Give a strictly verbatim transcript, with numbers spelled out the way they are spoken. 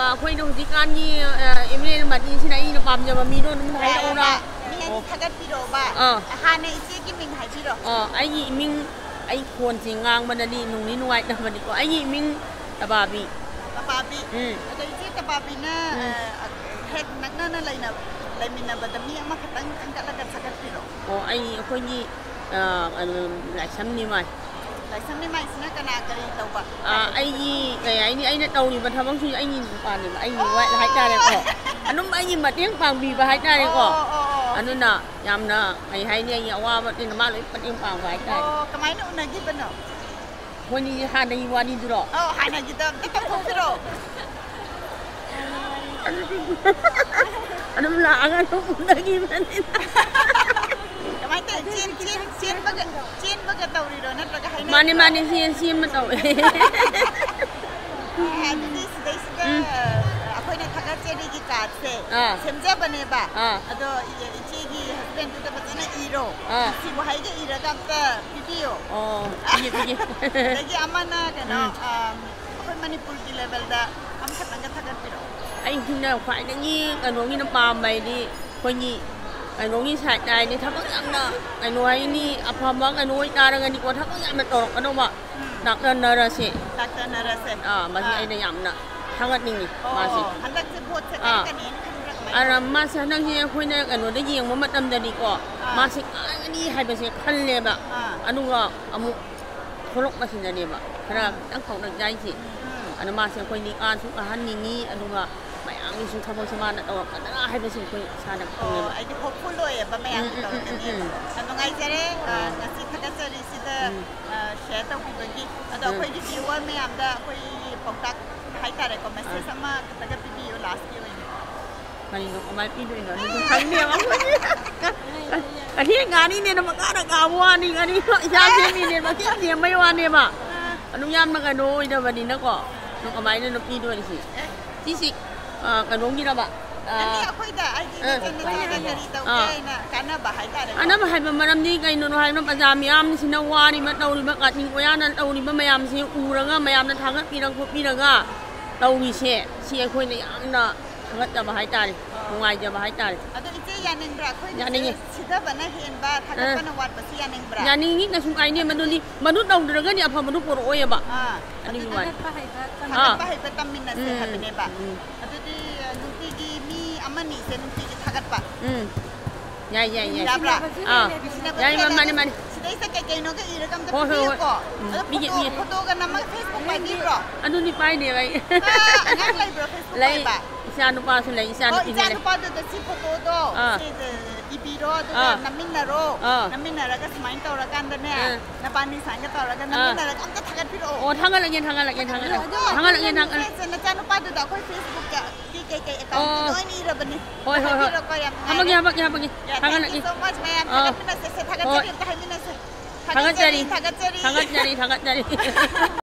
ꯑꯩꯈꯣꯏꯅ ꯍꯧꯖꯤꯛꯀꯥꯟꯒꯤ M L ꯃꯅꯤꯁꯤꯅ ꯑꯩꯅ ꯄꯥꯝꯖꯕ ꯃꯤꯗꯣ ꯑꯗꯨꯝ ꯍꯥꯏꯔꯛꯎꯔꯥ? ꯃꯤ ꯑꯅꯤ ꯑꯣ꯫ ꯊꯥꯒꯠꯄꯤꯔꯛꯑꯣꯕ꯫ ꯑꯥ꯫ ꯍꯥꯟꯅ ꯏꯆꯦꯒꯤ ꯃꯤꯡ ꯍꯥꯏꯕꯤꯔꯣ꯫ ꯑꯣ, ꯑꯩꯒꯤ ꯏꯃꯤꯡ, ꯑꯩ ꯈꯣꯟꯁꯦ ꯉꯥꯡꯕꯗꯗꯤ ꯅꯨꯡꯗꯤ ꯅꯨꯡꯉꯥꯏꯇꯕꯅꯤꯀꯣ꯫ ꯑꯩꯒꯤ ꯏꯃꯤꯡ ꯇꯕꯥꯕꯤ꯫ ꯇꯄꯥꯕꯤ꯫ ꯎꯝ꯫ ꯑꯗꯣ ꯏꯆꯦ ꯇꯄꯥꯕꯤꯅ ꯎꯝ꯫ ꯑ, ꯍꯦꯛ ꯅꯛꯅꯅ ꯂꯩꯅ-, ꯂꯩꯃꯤꯟꯅꯕꯗ ꯃꯤ ꯑꯃꯈꯛꯇꯪ ꯈꯟꯒꯠꯂꯒ ꯊꯥꯒꯠꯄꯤꯔꯣ꯫ ꯑꯣ, ꯑꯩ ꯑꯩꯈꯣꯏꯒꯤ ꯑ, ꯀꯩꯅꯣ, ꯂꯥꯏꯁ꯭ꯔꯝ ꯅꯤꯃꯥꯏ꯫ ꯂꯥꯏꯁ꯭ꯔꯝ ꯅꯤꯃꯥꯏꯁꯤꯅ ꯀꯅꯥ ꯀꯔꯤ ꯇꯧꯕ? ꯑ, ꯑꯩꯒꯤ ꯀꯩ ꯍꯥꯏꯅꯤ, ꯑꯩꯅ ꯇꯧꯔꯤꯕ ꯊꯕꯛꯁꯤꯡꯁꯦ ꯑꯩꯒꯤ ꯅꯨꯄꯥꯅꯦꯕ, ꯑꯩꯒꯤ ꯋꯥꯏꯐ ꯍꯥꯏꯇꯥꯔꯦꯀꯣ꯫ ꯑꯗꯨꯝ ꯑꯩꯒꯤ ꯃꯇꯦꯡ ꯄꯥꯡꯕꯤꯕ ꯍꯥꯏꯇꯥꯔꯦꯀꯣ꯫ ꯑꯣ, ꯑꯣ, ꯑꯣ꯫ ꯑꯗꯨꯅ ꯌꯥꯝꯅ ꯀꯩ ꯍꯥꯏꯅꯤ, ꯑꯩꯒꯤ ꯑꯋꯥꯕ ꯃꯇꯦꯡꯗ ꯃꯥ ꯂꯣꯏ ꯃꯇꯦꯡ ꯄꯥꯡꯕ ꯍꯥꯏꯇꯥꯔꯦ꯫ ꯑꯣ, ꯀꯃꯥꯏꯅ ꯎꯅꯈꯤꯕꯅꯣ? ꯑꯩꯈꯣꯏꯅꯤ ꯍꯥꯟꯅꯒꯤ ꯋꯥꯔꯤꯗꯨꯔꯣ? ꯑꯧ, ꯍꯥꯟꯅꯒꯤꯗꯣ ꯑꯝꯇ ꯇꯧꯊꯣꯛꯄꯤꯔꯣ꯫ ꯑꯗꯨꯝ ꯂꯥꯛꯑꯒ ꯑꯗꯨꯝ ꯎꯅꯈꯤꯕꯅꯤꯗ꯫ ꯀꯃꯥꯏꯅ ꯇꯧꯔꯤ? ꯆꯦꯟ-, ꯆꯦꯟ-, ꯆꯦꯟꯕꯒ, ꯆꯦꯟꯕꯒ ꯇꯧꯔꯤꯔꯣ, ꯅꯠꯇ꯭ꯔꯒ ꯍꯥꯏꯅ? ꯃꯥꯅꯦ, ꯃꯥꯅꯦ, ꯆꯦꯟ-, ꯆꯦꯟꯕ ꯇꯧꯋꯦ꯫ ꯑꯗꯨꯗꯤ ꯁꯤꯗꯩꯁꯤꯗ, ꯎꯝ꯫ ꯑ, ꯑꯩꯈꯣꯏꯅ ꯊꯥꯒꯠꯆꯔꯤꯒꯤ ꯀꯥꯔꯠꯁꯦ ꯑꯥ꯫ ꯁꯦꯝꯖꯕꯅꯦꯕ꯫ ꯑꯥ꯫ ꯑꯗꯣ ꯏ-, ꯏꯆꯦꯒꯤ ꯍꯁꯕꯦꯟꯗꯨꯗ ꯐꯖꯅ ꯏꯔꯣ꯫ ꯑꯥ꯫ ꯅꯨꯡꯁꯤ ꯋꯥꯍꯩꯒ ꯏꯔꯒ ꯑꯝꯇ ꯄꯤꯕꯤꯌꯣ꯫ ꯑꯣ, ꯄꯤꯒꯦ, ꯄꯤꯒꯦ꯫ ꯑꯗꯒꯤ ꯑꯃꯅ ꯀꯩꯅꯣ, ꯎꯝ꯫ ꯑꯝ, ꯑꯩꯈꯣꯏ ꯃꯅꯤꯄꯨꯔꯒꯤ ꯂꯦꯚꯦꯜꯗ ꯑꯃꯈꯛꯇꯪꯒ ꯊꯥꯒꯠꯄꯤꯔꯛꯑꯣ꯫ ꯑꯩꯁꯤꯅ ꯈ꯭ꯋꯥꯏꯗꯒꯤ ꯀꯩꯅꯣꯒꯤꯅ ꯄꯥꯝꯕ ꯍꯥꯏꯗꯤ ꯑꯩꯈꯣꯏꯒꯤ ꯀꯩꯅꯣꯒꯤ ꯁꯥꯏꯠꯇ ꯍꯥꯏꯗꯤ ꯊꯕꯛ ꯌꯥꯝꯅ ꯀꯩꯅꯣ ꯍꯥꯏꯅꯤ, ꯑꯐꯕ ꯀꯩꯅꯣ ꯑꯣꯏꯇꯥꯔꯒꯗꯤꯀꯣ, ꯊꯕꯛ ꯌꯥꯝꯅ ꯇꯧꯔꯛꯀꯗꯧꯕ ꯎꯝ꯫ ꯗꯥꯛꯇꯔ ꯅꯔꯁꯁꯦ꯫ ꯗꯥꯛꯇꯔ ꯅꯔꯁꯁꯦ꯫ ꯑꯥ, ꯃꯁꯤ ꯑꯥ꯫ ꯑꯩꯅ ꯌꯥꯝꯅ ꯊꯥꯒꯠꯅꯤꯡꯉꯤ ꯑꯣ, ꯃꯥꯁꯦ꯫ ꯍꯟꯗꯛꯁꯦ ꯚꯣꯠꯁꯦ ꯑꯥ꯫ ꯀꯥꯔꯛꯀꯅꯤꯅ ꯈꯟꯕ꯭ꯔꯥ ꯀꯃꯥꯏꯅ ꯑꯗ ꯇꯧꯒꯦ? ꯃꯥꯁꯦ ꯍꯟꯗꯛꯁꯦ ꯑꯩꯈꯣꯏꯅ ꯀꯩꯅꯣꯗ ꯌꯦꯡꯕ ꯃꯇꯝꯗꯗꯤꯀꯣ, ꯑꯥ꯫ ꯃꯥꯁꯦ ꯀꯥꯒꯅꯤ ꯍꯥꯏꯕꯁꯦ ꯈꯜꯂꯦꯕ꯫ ꯑꯥ꯫ ꯑꯗꯨꯒ ꯑꯃꯨꯛ ꯊꯣꯛꯂꯛꯄꯁꯤꯗꯅꯦꯕ ꯈꯔ ꯈꯤꯇꯪ ꯀꯧꯔꯛ ꯌꯥꯏꯁꯦ꯫ ꯎꯝ꯫ ꯑꯗ ꯃꯥꯁꯦ ꯑꯩꯈꯣꯏꯗꯤ ꯀꯥꯁꯨ ꯀꯥꯍꯟꯅꯤꯡꯉꯤ, ꯑꯗꯨꯒ ꯃꯌꯥꯝꯒꯤꯁꯨ ꯊꯕꯛꯁꯦ ꯃꯥꯅ ꯇꯧꯔꯛꯀꯗ꯭ꯔꯥ ꯍꯥꯏꯕꯁꯦ ꯑꯩꯈꯣꯏ ꯏꯁꯥꯗ ꯑꯣ, ꯈꯪꯉꯦꯕ꯫ ꯑꯩꯗꯤ ꯍꯣꯞꯐꯨꯜ ꯑꯣꯏꯌꯦꯕ ꯃꯌꯥꯝꯒꯤ ꯎꯝ, ꯎꯝ, ꯎꯝ, ꯇꯧꯔꯛꯀꯅꯤ꯫ ꯎꯝ, ꯎꯝ꯫ ꯑ, ꯅꯨꯡꯉꯥꯏꯖꯔꯦ, ꯑ, ꯎꯝ꯫ ꯉꯁꯤ ꯊꯥꯒꯠꯆꯔꯤꯁꯤꯗ, ꯎꯝ꯫ ꯑ, ꯁꯤꯌꯔ ꯇꯧꯕꯤꯕꯒꯤ꯫ ꯑꯗꯣ ꯎꯝ꯫ ꯑꯩꯈꯣꯏꯒꯤ ꯚ꯭ꯌꯨꯋꯔ ꯃꯌꯥꯝꯗ ꯑꯩꯈꯣꯏꯒꯤ ꯄꯥꯎꯇꯥꯛ ꯍꯥꯏꯇꯥꯔꯦꯀꯣ, ꯃꯦꯁꯦꯖ ꯑꯃ ꯈꯛꯇꯒ ꯄꯤꯕꯤꯌꯨ ꯂꯥꯁꯀꯤ ꯑꯣꯏꯅ꯫ ꯀꯔꯤꯅꯣ ꯀꯃꯥꯏꯅ ꯄꯤꯗꯣꯏꯅꯣ ꯑꯗꯨꯁꯨ ꯈꯪꯗꯦꯕ ꯑꯩꯈꯣꯏꯗꯤ꯫ ꯀ-, ꯀ-, ꯀꯊꯦꯡ ꯉꯥꯅꯤꯅꯦꯅ ꯃꯀꯥꯅ ꯀꯥꯕ ꯋꯥꯅꯤ, ꯉꯥꯅꯤ ꯏꯆꯥ ꯁꯦꯝꯃꯤꯅꯦ, ꯃꯆꯤꯟ ꯁꯦꯝꯕꯩ ꯋꯥꯅꯦꯕ꯫ ꯑꯗꯨꯝ ꯌꯥꯝꯅ ꯀꯩꯅꯣ ꯑꯣꯏꯗꯕꯅꯤꯅꯀꯣ꯫ ꯑꯗꯨ ꯀꯃꯥꯏꯅ ꯅꯨꯄꯤꯗꯣ ꯑꯣꯏꯔꯤꯁꯤ? ꯁꯤꯁꯤ, ꯑ, ꯀꯩꯅꯣꯝꯒꯤꯔꯕ? ꯑ, ꯅꯠꯇꯦ, ꯑꯩꯈꯣꯏꯗ ꯑꯩꯗꯤ ꯑ, ꯅꯆꯟ ꯅꯆꯥꯗ ꯀꯔꯤ ꯇꯧꯒꯦ ꯑꯥ꯫ ꯍꯥꯏꯅ ꯀꯥꯟꯅꯕ ꯍꯥꯏꯇꯥꯔꯦꯀꯣ꯫ ꯀꯥꯟꯅꯕ ꯍꯥꯏꯕ ꯃꯔꯝꯗꯤ ꯀꯩꯅꯣꯅꯣ ꯍꯥꯏꯕ, ꯄ꯭ꯔꯖꯥ ꯃꯤꯌꯥꯝꯁꯤꯅ ꯋꯥꯔꯤꯕ, ꯇꯧꯔꯤꯕ, ꯀꯥꯆꯤꯟ ꯀꯣꯌꯥꯅ ꯇꯧꯔꯤꯕ ꯃꯌꯥꯝꯁꯤ ꯎꯔꯒ, ꯃꯌꯥꯝꯅ ꯊꯥꯒꯠꯄꯤꯔ ꯈꯣꯠꯄꯤꯔꯒ, ꯇꯧꯔꯤꯁꯦ, ꯁꯤ ꯑꯩꯈꯣꯏꯅ ꯌꯥꯝꯅ ꯊꯥꯒꯠꯆꯕ ꯍꯥꯏꯇꯥꯔꯦ, ꯅꯨꯡꯉꯥꯏꯖꯕ ꯍꯥꯏꯇꯥꯔꯦ꯫ ꯑꯗꯣ ꯏꯆꯦ, ꯌꯥꯅꯤꯡꯕ꯭ꯔꯥ? ꯑꯩꯈꯣꯏꯅ ꯌꯥꯅꯤꯡꯉꯤ꯫ ꯁꯤꯗꯕꯅ ꯍꯦꯟꯕ, ꯊꯥꯒꯠꯄꯅ ꯋꯥꯠꯄꯁꯤ ꯌꯥꯅꯤꯡꯕ꯭ꯔꯥ? ꯌꯥꯅꯤꯡꯉꯤ, ꯀꯩꯁꯨ ꯀꯥꯏꯗꯦ꯫ ꯃꯗꯨꯗꯤ, ꯃꯗꯨ ꯇꯧꯗ꯭ꯔꯒꯗꯤ ꯑꯐꯕꯗꯨ ꯄꯨꯔꯛꯑꯣꯏꯌꯦꯕ꯫ ꯑꯥ, ꯑꯗꯨꯒꯤ ꯑꯗꯨꯅ ꯋꯥꯅꯤ꯫ ꯊꯥꯒꯠꯄ ꯍꯩꯕ ꯇꯝꯃꯤꯟꯅꯁꯦ ꯎꯝ, ꯍꯥꯏꯕꯅꯦꯕ꯫ ꯎꯝ꯫ ꯑꯗꯨꯗꯤ, ꯑ, ꯅꯨꯡꯇꯤꯒꯤ ꯃꯤ ꯑꯃꯅꯤꯁꯦ ꯅꯨꯡꯇꯤꯒꯤ ꯊꯥꯒꯠꯄ꯫ ꯎꯝ꯫ ꯌꯥꯏ, ꯌꯥꯏ, ꯌꯥꯏ꯫ ꯌꯥꯕ꯭ꯔꯥ? ꯑꯥ꯫ ꯌꯥꯏ, ꯃꯥꯅꯤ, ꯃꯥꯅꯤ, ꯃꯥꯅꯤ꯫ ꯁꯤꯗꯩꯁꯤꯗ ꯀꯩ ꯀꯩꯅꯣꯒ ꯏꯔꯒ ꯑꯝꯇ ꯍꯣꯏ, ꯍꯣꯏ, ꯍꯣꯏ꯫ ꯄꯤꯕꯤꯌꯨꯀꯣ꯫ ꯎꯝ, ꯑꯗꯣ ꯄꯤꯒꯦ, ꯐꯣꯇꯣ, ꯄꯤꯒꯦ꯫ ꯐꯣꯇꯣꯒ ꯅꯝꯃꯒ Facebook ꯄꯥꯏꯕꯤꯕ꯭ꯔꯣ? ꯑꯗꯨꯅꯤ ꯄꯥꯏꯅꯦꯕ ꯑꯩ꯫ ꯑꯥ, ꯑꯉꯥꯡ ꯂꯩꯕ꯭ꯔꯣ Facebook ꯂꯩ꯫ ꯄꯥꯏꯕ? ꯏꯆꯥ ꯅꯨꯄꯥꯁꯨ ꯂꯩ, ꯏꯆꯥ ꯑꯣ, ꯅꯨꯄꯤꯁꯨ ꯏꯆꯥ ꯂꯩ꯫ ꯅꯨꯄꯥꯗꯨꯗ ꯁꯤ ꯐꯣꯇꯣꯗꯣ ꯑꯥ꯫ ꯁꯤꯗ ꯏꯕꯤꯔꯣ, ꯑꯗꯨꯒ ꯑꯥ꯫ ꯅꯝꯃꯤꯟꯅꯔꯣ꯫ ꯑꯥ꯫ ꯅꯝꯃꯤꯟꯅꯔꯒ ꯁꯨꯃꯥꯏꯅ ꯇꯧꯔꯀꯥꯟꯗꯅꯦ, ꯑꯥ꯫ ꯅꯕꯥꯅꯤ ꯁꯨꯃꯥꯏꯅ ꯇꯧꯔꯒ ꯑꯥ꯫ ꯅꯝꯃꯤꯟꯅꯔꯒ ꯑꯝꯇ ꯊꯥꯒꯠꯄꯤꯔꯛꯑꯣ꯫ ꯑꯣ, ꯊꯥꯒꯠꯂꯒꯦ, ꯊꯥꯒꯠꯂꯒꯦ, ꯊꯥꯒꯠꯂꯒꯦ꯫ ꯑꯗꯣ ꯊꯥꯒꯠꯂꯒꯦ, ꯅꯪ ꯊꯥꯒꯠꯂꯒꯦ꯫ ꯅꯆꯥ ꯅꯨꯄꯥꯗꯨꯗ ꯑꯩꯈꯣꯏ Facebook ꯀꯤ ꯀꯩꯀꯩ account ꯑꯣ꯫ ꯂꯣꯏꯅ ꯏꯔꯕꯅꯤ꯫ ꯍꯣꯏ, ꯍꯣꯏ, ꯍꯣꯏ꯫ ꯊꯥꯒꯠꯄꯤꯔꯣꯀꯣ, ꯌꯥꯝ ꯅꯨꯡꯉꯥꯏꯔꯦ꯫ ꯍꯥꯄꯛꯀꯦ, ꯍꯥꯄꯛꯀꯦ, ꯍꯥꯄꯛꯀꯦ꯫ Yeah, thank you ꯊꯥꯒꯠꯂꯛꯀꯦ꯫ So much, ꯃꯌꯥꯝ꯫ ꯑꯥ꯫ ꯊꯥꯒꯠꯃꯤꯟꯅꯁꯦ, ꯁꯦ, ꯊꯥꯒꯠꯆꯔꯤ ꯍꯣꯏ꯫ ꯑꯝꯇ ꯍꯥꯏꯃꯤꯟꯅꯁꯦ꯫ ꯊꯥꯒꯠꯆꯔꯤ, ꯊꯥꯒꯠꯆꯔꯤ꯫ ꯊꯥꯒꯠꯆꯔꯤ, ꯊꯥꯒꯠꯆꯔꯤ꯫